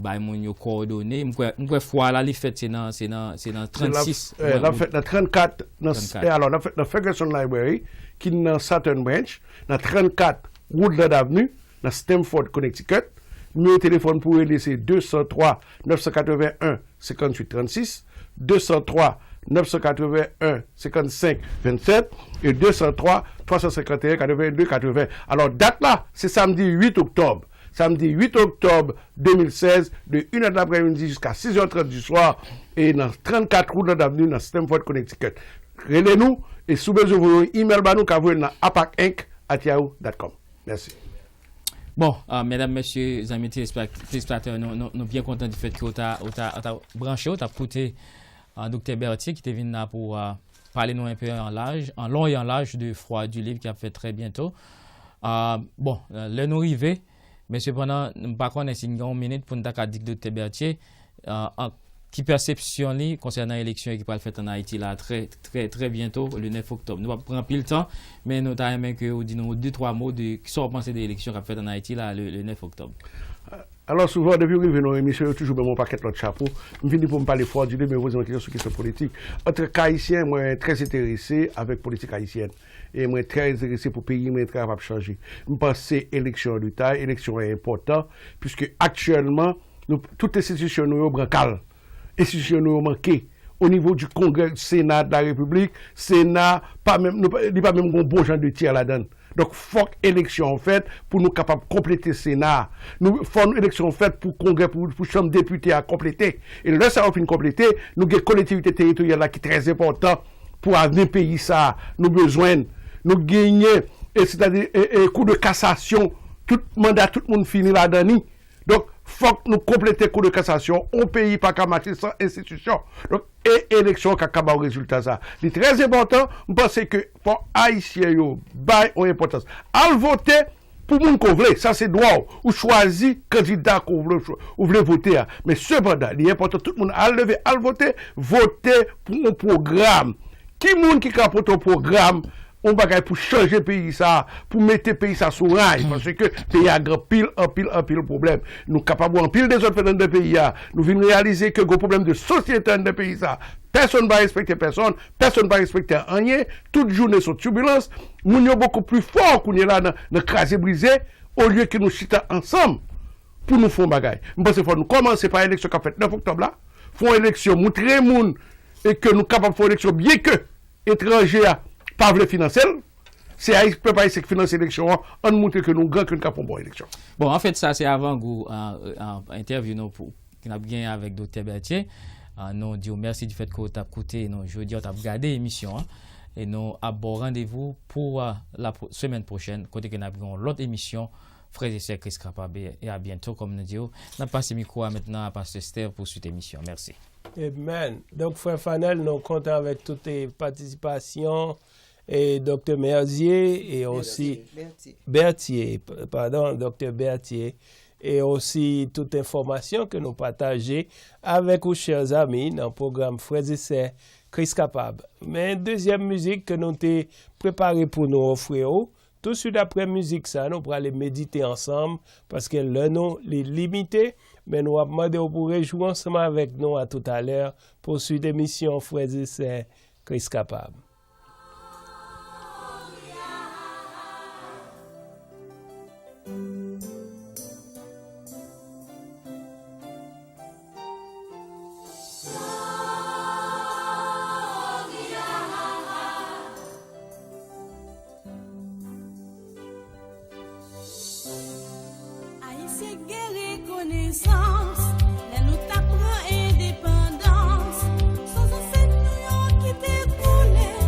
bay moun yo kowòdone? M kwè, m kwè fwa la li fèt se nan, se nan, se nan trannsis. Eh, l ap fèt nan trannkat, nan, eh, alò, l ap fèt nan Ferguson Library, ki nan Southern Branch, nan trannkat Woodland Avenue, nan Stamford, Connecticut. Nimewo telefòn pou rele se de san twa, nèf san katreven en, senkanntuit trannsis, de san twa, nèf san katreven en, senkannsenk vennsèt e de san twa, twa san senkanteyen, katrevenn de, katreven. Alò, dat la, se samdi uit oktòb. Samdi uit oktòb de mil sèz, de une heure de l'après-midi jusqu'à six heures trente du soir, e nan trannkat Woodland Avenue, nan Stamford, Connecticut. Rele nou, e si w bezwen voye yon email ba nou, ka voye l nan apac inc at yahoo dot com. Mèsi. Bon, ah, medam, mesye, zanmi telespek-, telespektatè, nou, nou, nou byen kontan di fèt ke w ta, w ta, w ta branche, w ta koute, ah, Doktè Berthier ki te vin la pou, ah, pale nou enpe an laj, an long e an laj de fwa di liv ki ap fèt trè byento. Ah, bon, lè nou rive, men sepandan, m pa konnen si n gen yon minit pou n ta ka di Doktè Berthier, ah, an, ki pèsepsyon li konsènan eleksyon ki pral fèt ann Ayiti la trè, trè, trè byento, le nèf oktòb. Nou p ap pran anpil tan, men nou ta renmen ke w di nou de twa mo de sa w panse de eleksyon k ap fèt ann Ayiti la le, le nèf oktòb. Alò, souvan, depi w rive nan yon emisyon, yo toujou ban m yon pakèt lòt chapo. M vini pou m pale fwa di liv, men yo poze m kesyon sou kesyon politik. Antanke Ayisyen, mwen trè enterese avèk politik ayisyèn. E mwen trè enterese pou peyi mwen kapab chanje. M panse eleksyon an reta, eleksyon an enpòtan, piske aktyèlman, nou, tout enstitisyon nou yo brankal. Enstitisyon nou yo manke. O nivo di Kongrè, Sena de la Repiblik, Sena pa menm, nou pa, li pa menm gen yon bon jan de tyè ladan l. Donk, fòk eleksyon an fèt pou nou kapab konplete Sena a. Nou, fò eleksyon an fèt pou Kongrè, pou, pou Chanm Depite a konplete. E lè sa yo fin konplete, nou gen kolektivite teritoryal la ki trè enpòtan pou avni peyi sa a. Nou bezwen l. Nou genyen, e sètadi, e, e, kou de kasasyon, tout manda tout moun fini ladan li. Donk, fòk nou konplete kou de kasasyon. On peyi pa ka mache san enstitisyon. Donk, e eleksyon an ka, ka ba w rezilta sa. Li trè enpòtan, m panse ke fò Ayisyen yo bay on enpòtans. Al vote pou moun ke w vle, sa se dwa w. Ou chwazi kandida ke w vle, ou vle vote a. Men sepandan, li enpòtan tout moun al leve, al vote, vote pou on pwogram. Ki moun ki ka pote on pwogram, yon bagay pou chanje peyi sa, pou mete peyi sa sou ray, paske peyi a gen anpil, anpil, anpil pwoblèm. Nou kapab wè anpil dezòd fèt anndan peyi a. Nou vin reyalize ke gen pwoblèm de sosyete anndan peyi sa. Pèsonn pa respekte pèsonn, pèsonn pa respekte anyen. Tout jounen se yon tibilans. Moun yo bokou pli fò kounye la nan, nan kraze brize, olye ke nou chita ansanm pou nou fè yon bagay. M panse fò nou kòmanse pa eleksyon k ap fèt nèf oktòb la. Fè yon eleksyon, moutre moun e ke nou kapab fè yon eleksyon, byen ke etranje a pa vle finanse l. Se Ayi-, pèp ayisyen ki finanse eleksyon an. Ann moutre ke nou gran, ke n ka pran bon eleksyon. Bon, anfèt, sa se avangou, ah, ah, entèvyou nou pou, ke n ap genyen avèk Doktè Berthier. Ah, nou di w mèsi di fèt ke w t ap koute nou jodi a, w t ap gade emisyon an. E nou ap ba w randevou pou, ah, la pwo-, semèn pwochèn, kote ke n ap gen yon lòt emisyon Frè e sè Kris kapab, e a byento, kòm nou di yo. N ap pase mikwo a mentnan a Pastè Steve pou swit emisyon. Mèsi. Amen. Donk, frè Fanel, nou kontan avèk tout e patisipasyon e Doktè Merzier e osi Berthier, padon, Doktè Berthier, e osi tout enfòmasyon ke nou pataje avèk ou, chè zanmi, nan pwogram Frè e Sè Kris Kapab. Men dezyèm mizik ke nou te prepare pou nou ofri ou, Touswit apre mizik sa, nou prale medite ansanm, paske lè nou li limite, men nou ap mande w pou rejwi ansanm avèk nou a toutalè pou swit emisyon Frè e Sè Kris Kapab. Ayisyen gen rekonesans lè nou t ap pran endepandans. San zansèt nou yo ki te koule.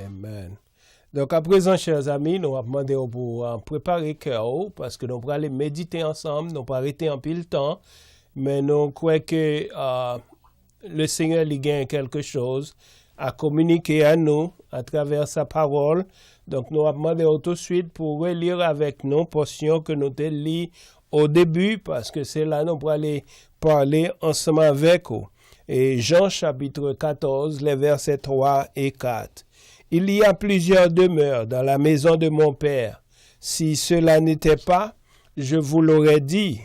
Amen. Donk, aprezan, chè zami, nou ap mande w pou uh, prepare kè w, paske nou prale medite ansanm, nou pa rete anpil tan, men nou kwè ke uh, le Senyè li gen quelque chose à communiquer à nous à travers sa parole. Donk, nou ap mande w touswit pou relir avèk nou pòsyon ke nou te li o debi, paske se la nou prale pale ansanm avèk ou. Et Jean chapitre quatorze, les versets trois et quatre. Il y a plusieurs demeures dans la maison de mon Père. Si cela n'était pas, je vous l'aurais dit.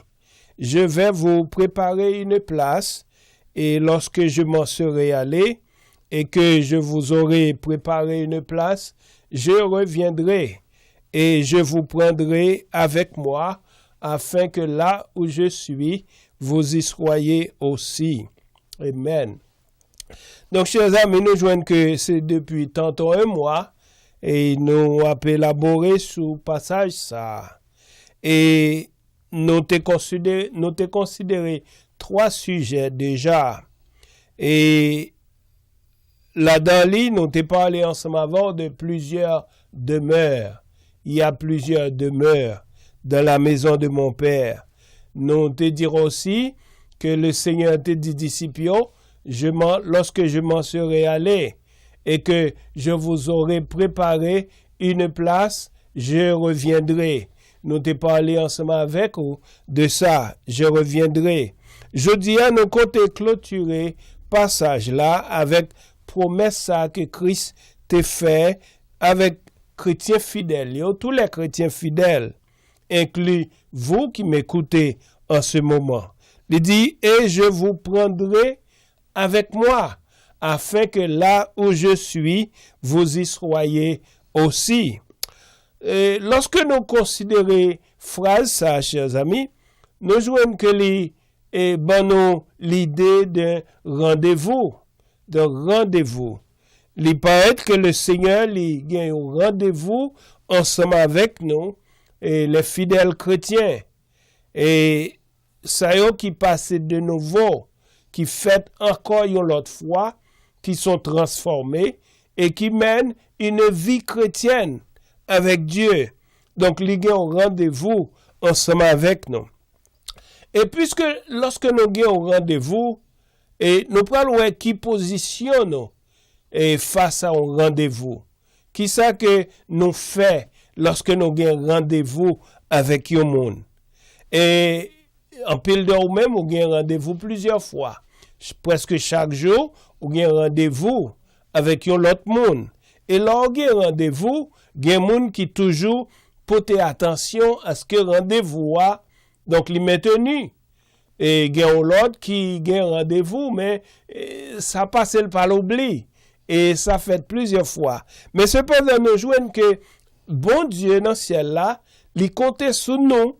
Je vais vous préparer une place, et lorsque je m'en serai allé, et que je vous aurai préparé une place, je reviendrai, et je vous prendrai avec moi, afin que là où je suis, vous y soyez aussi. Amen. Donk, chè zami, nou jwenn ke se depi tanto en mwa, e nou ap elabore sou pasaj sa a. E nou te konsidere, nou te konsidere twa sijè deja. E ladan li, nou te pale ansanm avè w de plizyè demè. Il y a plusieurs demeures dans la maison de mon Père. Nou te dire aussi que le Seigneur te di disip yo, je m'en- lorsque je m'en serai allé et que je vous aurai préparé une place, je reviendrai. Nou te pale ansanm avèk ou de sa, je reviendrai. Jodi a, nou konte klotire pasaj la avèk pwomès sa ke Kris te fè avèk kretyen fidèl yo, tous les chrétiens fidèles, inclus vous qui m'écoutez en ce moment. Li di, et je vous prendrai avec moi, afin que là où je suis, vous y soyez aussi. E, lòske nou konsidere fraz sa, chè zami, nou jwenn ke li e, ban nou lide de randevou, de randevou. Li parèt ke le Senyè li gen yon randevou ansanm avèk nou, e, les fidèles chrétiens. E sa yo ki pase de nouvo, ki fèt ankò yon lòt fwa, ki sont transformés e ki mèn une vie chrétienne avec Dieu. Donk, li gen yon randevou ansanm avèk nou. E piske lòske nou gen yon randevou, e nou pral wè ki pozisyon nou e fas a yon randevou. Kisa ke nou fè lòske nou gen randevou avèk yon moun? E anpil de ou menm, ou gen randevou plizyè fwa. Ch- Prèske chak jou, ou gen randevou avèk yon lòt moun. E lè w gen randevou, gen moun ki toujou pote atansyon aske randevou a, donk li menteni. E gen yon lòt ki gen randevou, men e, sa pase l pa loubli. E sa fèt plizyè fwa. Men sepandan, nou jwenn ke Bondye nan syèl la, li konte sou nou,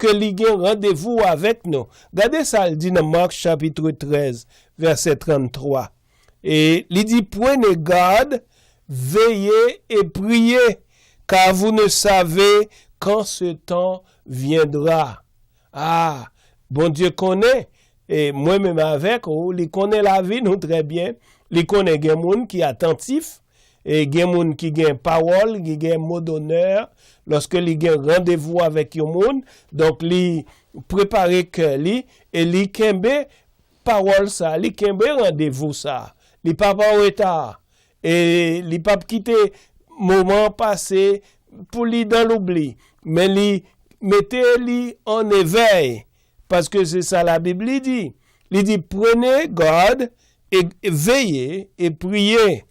ke li gen randevou avèk nou. Gade sa l di nan Mak chapit trèz, vèsè tranntwa. E li di, prenez garde, veillez et priez, car vous ne savez quand ce temps viendra. Ah, Bondye konnen, e mwen menm avèk ou, li konnen lavi nou trè byen. Li konnen gen moun ki atantif, e gen moun ki gen pawòl, ki gen mo donè, lòske li gen randevou avèk yon moun, donk li prepare kè li, e li kenbe pawòl sa, li kenbe randevou sa. Li p ap an reta, e li p ap kite moman an pase pou li dan loubli, men li mete li an evèy, paske se sa Labib li di. Li di, prenez garde et veillez et priez,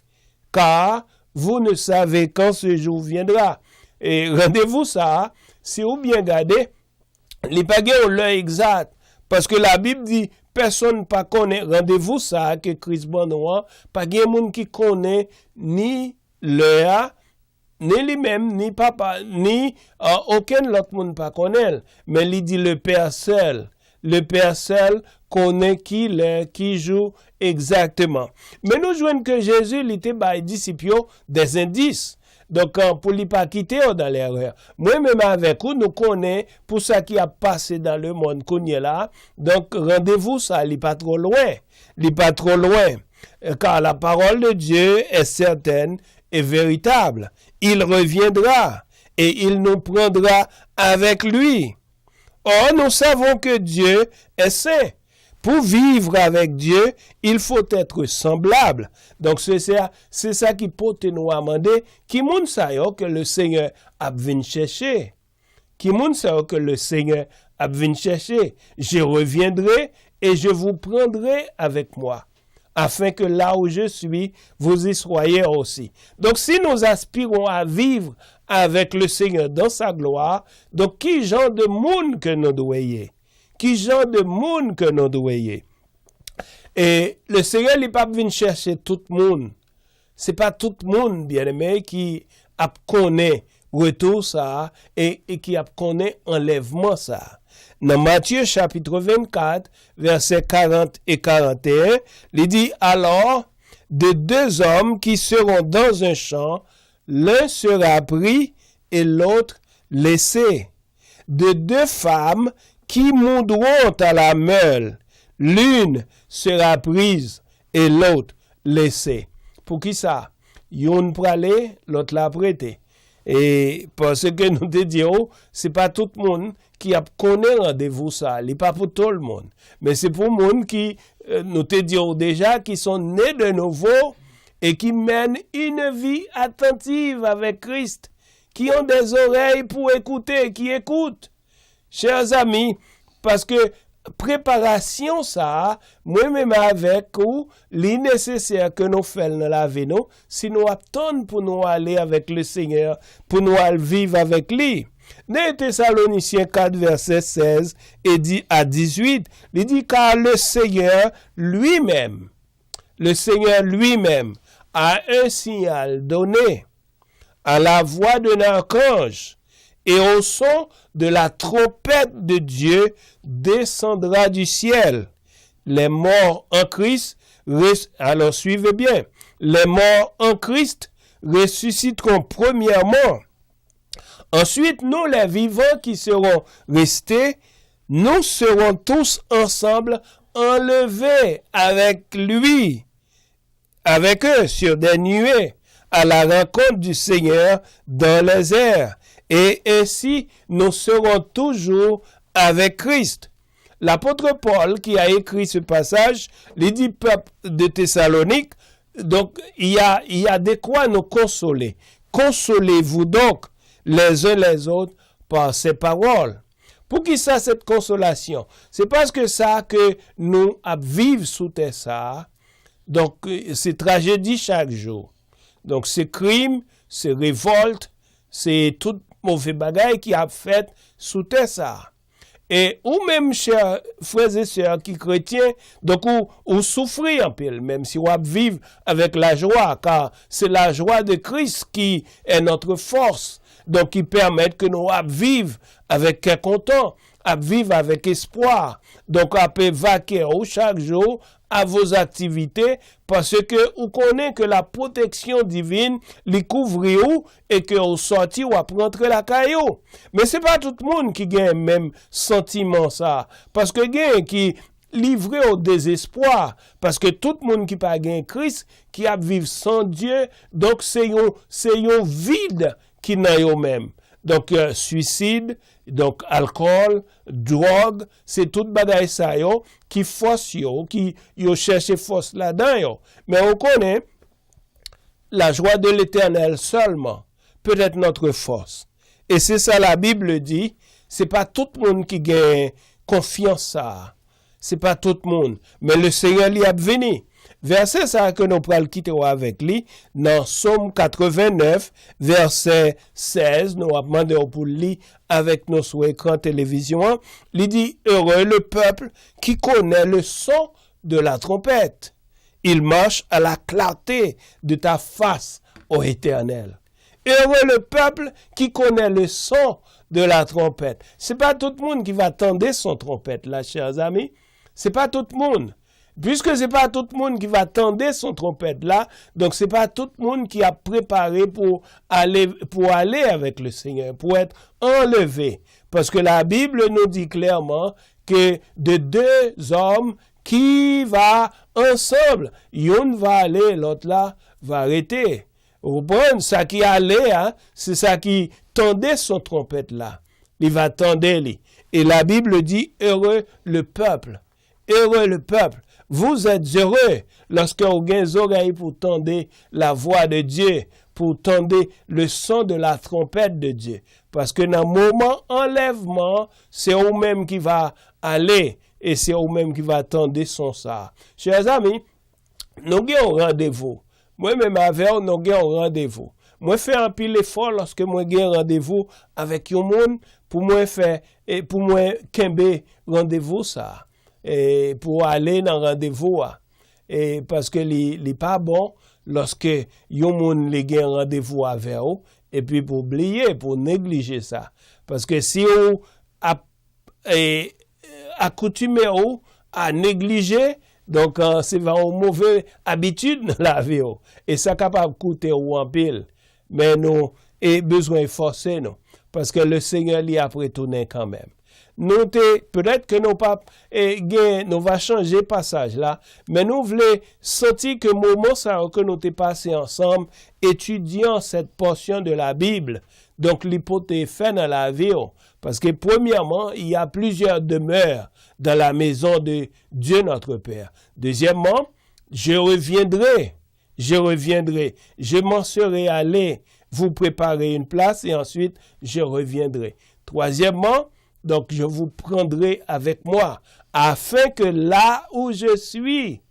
car vous ne savez quand ce jour viendra. E randevou sa a, si ou byen gade, li pa gen yon lè egzak, paske Labib di, pèsonn pa konnen randevou sa a ke Kris ban nou an, pa gen moun ki konnen ni lè a, ni li menm, ni papa, ni uh, okenn lòt moun pa konnen l. Men li di le Père seul. Le Père seul konnen ki lè, ki jou egzakteman. Men nou jwenn ke Jezi, li te bay disip yo des indices. Donk, uh, pou li pa kite yo dan lerè. Mwen menm avèk ou, nou konnen pou sa ki ap pase dan le mond kounye la. Donk, randevou sa, li pa twò lwen. Li pa twò lwen. Car la parole de Dieu est certaine et véritable. Il reviendra et il nous prendra avec lui. Or, nous savons que Dieu est saint. Pour vivre avec Dieu, il faut être semblable. Donk, se sa, se sa ki pote nou a mande, ki moun sa yo ke le Seigneur ap vin chèche? Ki moun sa yo ke le Seigneur ap vin chèche? Je reviendrai et je vous prendrai avec moi, afin que là où je suis, vous y soyez aussi. Donc, si nous aspirons à vivre avec le Seigneur dans sa gloire, donc ki jan de moun ke nou dwe ye? Ki jan de moun ke nou dwe ye? E le Seigneur, li p ap vin chèche tout moun. Se pa tout moun, byeneme, ki ap konnen retou sa a e, e ki ap konnen anlèvman sa a. Nan Matye chapit vennkat, vèsè karant e karant e en, li di, alors, de deux hommes qui seront dans un champ, l'un sera pris et l'autre laissé. De deux femmes qui moudront à la meule, l'une sera prise et l'autre laissée. Poukisa? Youn prale, lòt la ap rete. E paske nou te di w, se pa tout moun ki ap konnen randevou sa a. Li pa pou tout moun. Men se pou moun ki, euh, nou te di w deja, qui sont nés de nouveau et qui mènent une vie attentive avec Christ, qui ont des oreilles pour écouter, qui écoutent. Chers amis, paske preparasyon sa a, mwen menm avèk ou, li nesesè ke nou fè l nan lavi nou, si nou ap tann pou nou ale avèk le Seigneur, pou nou al viv avèk li. Nan Tesalonisyen kat, vèsè sèz e di a dizuit, li di, car le Seigneur lui-même, le Seigneur lui-même a un signal donné, à la voix d'un archange et au son de la trompette de Dieu descendra du ciel. Les morts en Christ res-, alors suivez bien, les morts en Christ ressusciteront premièrement. Ensuite, nous, les vivants qui serons restés, nous serons tous ensemble enlevés avec lui, avec eux sur des nuées à la rencontre du Seigneur dans les airs. Et ainsi, nous serons toujours avec Christ. L'apôtre Paul, qui a écrit ce passage, li di pèp de Thessalonique, donc, il y a, il y a de quoi nous consoler. Consolez-vous donc les uns les autres par ces paroles. Poukisa cette consolation? Se paske sa ke nou ap viv sou tè sa a, donk, se trajedi chak jou. Donk, se krim, se revòlt, se tout move bagay ki ap fèt sou tè sa a. E ou menm, chè frè e sè ki kretyen, donk ou, ou soufri anpil, menm si w ap viv avèk lajwa, car c'est la joie de Christ qui est notre force, donk ki pèmèt ke nou ap viv avèk kè kontan, ap viv avèk espwa. Donk, ap evake w chak jou à vos activités, paske ou konnen ke la protection divine, li kouvri w e ke ou sòti, w ap rantre lakay ou. Men se pa tout moun ki gen menm santiman sa, paske gen ki livre o dezespwa, paske tout moun ki pa gen Kris, ki ap viv san Dye, donk se yon, se yon vid ki nan yo menm. Donk, euh, swisid, donk alkòl, dwòg, se tout bagay sa yo ki fòs yo, ki yo chèche fòs ladan yo. Men ou konnen, la joie de l'Éternel seulement peut être notre force. E se sa la Bible di, se pa tout moun ki gen konfyans sa a. Se pa tout moun, men le Seigneur li ap vini. Vèsè sa a ke nou pral kite w avèk li nan Sòm katrevennèf, vèsè sèz, nou ap mande w pou li avèk nou sou ekran televizyon an. Li di, heureux le peuple qui connaît le son de la trompette. Il marche à la clarté de ta face, ô Éternel. Heureux le peuple qui connaît le son de la trompette. Se pa tout moun ki va tande son twonpèt la, chers amis. Se pa tout moun. Piske se pa tout moun ki va tande son twonpèt la, donk se pa tout moun ki ap prepare pou ale, pou ale avèk le Seigneur, pour être enlevé. Paske la Bible nous dit clairement que de deux hommes qui va ensemble, youn va ale, lòt la va rete. Ou konprann? Sa ki ale a, se sa ki tande son twonpèt la. Li va tande li. Et la Bible dit, heureux le peuple. Heureux le peuple. Vous êtes heureux lorsque ou gen zòrèy pou tande la voix de Dieu, pou tande le son de la trompette de Dieu. Paske nan moman anlèvman, se ou menm ki va ale e se ou menm ki va tande son sa. Chè zanmi, nou gen yon randevou. Mwen menm avè w, nou gen yon randevou. Mwen fè anpil efò lòske mwen gen randevou avèk yon moun pou mwen fè, e pou mwen kenbe randevou sa a, e pou ale nan randevou a. E paske li, li pa bon lòske yon moun li gen randevou avè w, epi pou bliye, pou neglije sa. Paske si w ap e, akoutime w a neglije, donk, e, se va yon move abitid nan lavi w. E sa kapab koute w anpil. Men nou, e, bezwen fòse nou. Paske le Senyè li ap retounen kanmenm. Nou te, petèt ke nou pa, e, gen, nou va chanje pasaj la, men nou vle santi ke moman sa yo ke nou te pase ansanm, étudiant cette portion de la Bible, donk li pote efè nan lavi w. Paske premyèman, il y a plusieurs demeures dans la maison de Dieu notre Père. Deuxièmement, je reviendrai, je reviendrai, je m'en serai allé vous préparer une place et ensuite je reviendrai. Troisièmement, donc je vous prendrai avec moi, afin que là où je suis,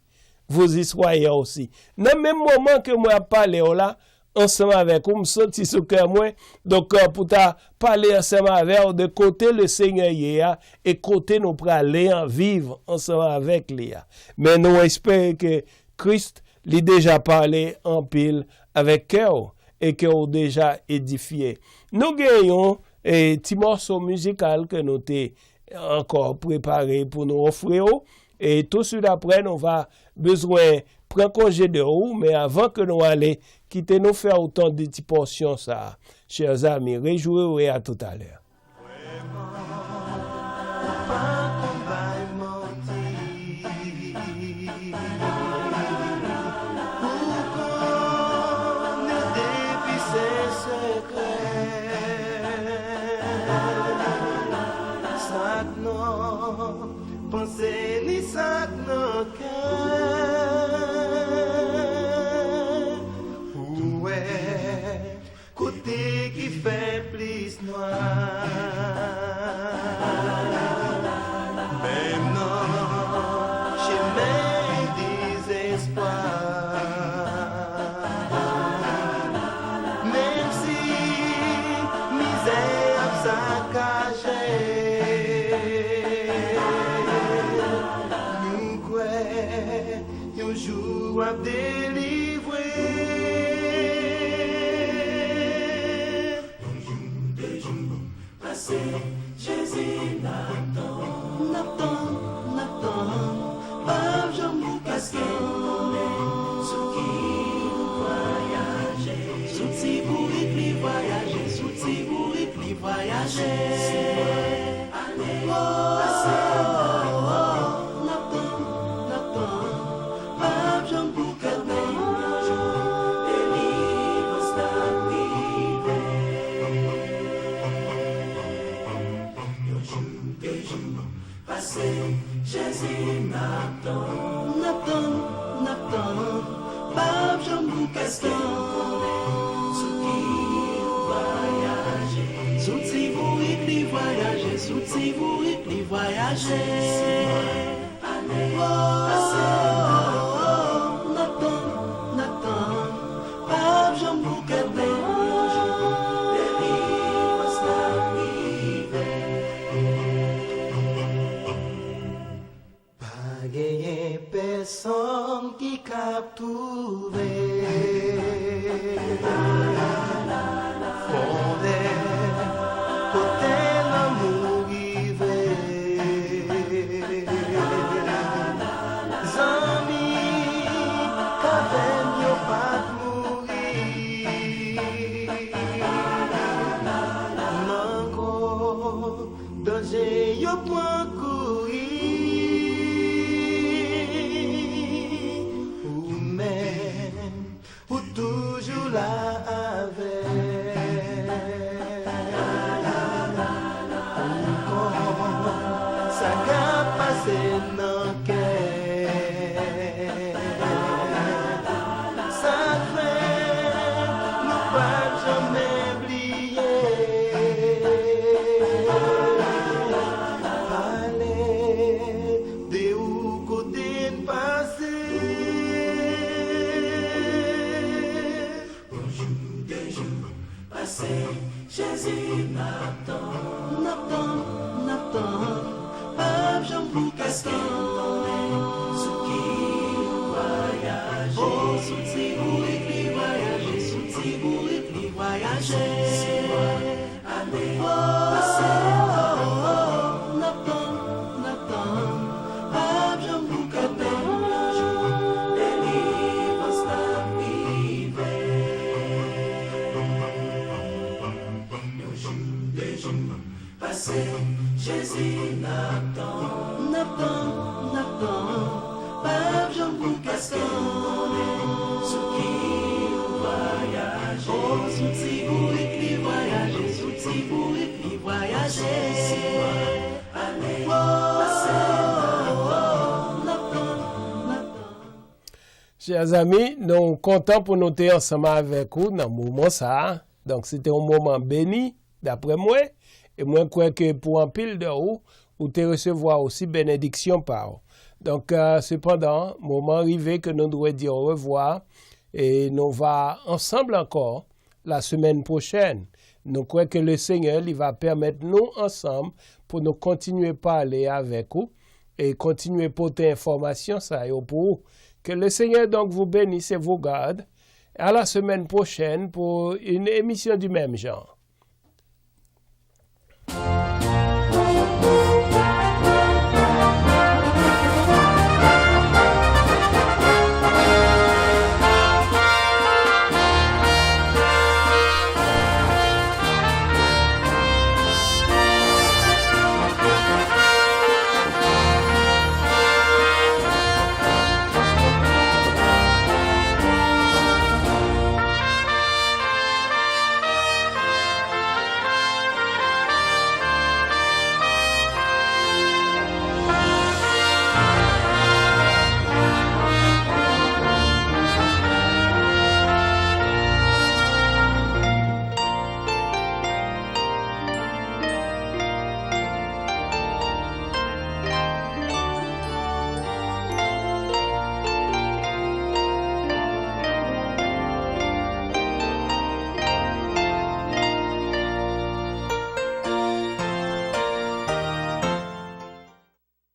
vous y soyez aussi. Nan menm moman ke mwen ap pale w la, ansanm avèk ou, m santi sou kè mwen, donk, e, pou ta pale ansanm avè w de kote le Senyè ye a, e kote nou prale an viv ansanm avèk li a. Men nou espere ke Kris, li deja pale anpil avèk kè w, e ke w deja edifye. Nou gen yon, e, ti mòso mizikal ke nou te ankò prepare pou nou ofri w, e touswit aprè, nou va bezwen pran konje de ou, men avan ke nou ale, kite nou fè w tande ti pòsyon sa a. Chè zanmi, rejwi w e a toutalè. Vrèman, ou pa konn bay manti. Ou konnen depi se sekrè. Sa k nan panse ni sa k nan kè. Ou wè kote ki fè plis nwa. Menm nan chemen dezespwa. Menm si mizè ap sakaje, nou kwè yon jou w ap delivre. Yon jou de jou pase, Jezi n ap tann. N ap tann, n ap tann, p ap janm bouke. Paske nou konnen sou ki wout vwayaje. Sou ti bourik li vwayaje, sou ti bourik li vwayaje. N ap tann, n ap tann, p ap janm bouke. Yon jou delivrans la rive. Yon jou, de jou pase, Jezi n ap tann. N ap tann, n ap tann, p ap janm bouke. Paske nou konnen sou ki wout vwayaje. Sou ti bourik li vwayaje, sou ti bourik li vwayaje. Ane pase, n ap tann, n ap tann, p ap janm bouke. Yon jou delivrans la rive. Pa genyen pèsonn ki k ap twouve fondè kote lanmou rive. Zanmi, kavèm yo pa t mouri. Nan gwo danje yo pran kouri. Ou menm, ou toujou la. Pase, Jezi n ap tann, n ap tann, n ap tann. P ap janm bouke tan. Èske w konnen sou ki nou vwayaje? O, sou ti bourik li vwayaje, sou ti bourik li vwayaje. Ane pase, n ap tann, n ap tann. P ap janm bouke tan. Yon jou delivrans la rive. Yon jou, de jou pase, Jezi n ap tann, n ap tann, n ap tann. P ap janm bouke tan. Sou ki nou vwayaje? O, sou ti bourik li vwayaje, sou ti bourik li vwayaje. Ane pase, n ap tann, n ap tann. Chè zanmi, nou kontan pou nou te ansanm avèk ou nan moman sa a. Donk, se te yon moman beni, daprè mwen, e mwen kwè ke pou anpil de ou, ou te resevwa osi benediksyon pa w. Donk, euh, sepandan, moman rive ke nou dwe di orevwa, e nou va ansanm ankò la semèn pwochèn. Nou kwè ke le Senyè, li va pèmèt nou ansanm pou nou kontinye pale avèk ou e kontinye pote enfòmasyon sa yo pou ou. Que le Seigneur donc vous bénisse et vous garde. À la semaine prochaine pour une émission du même genre.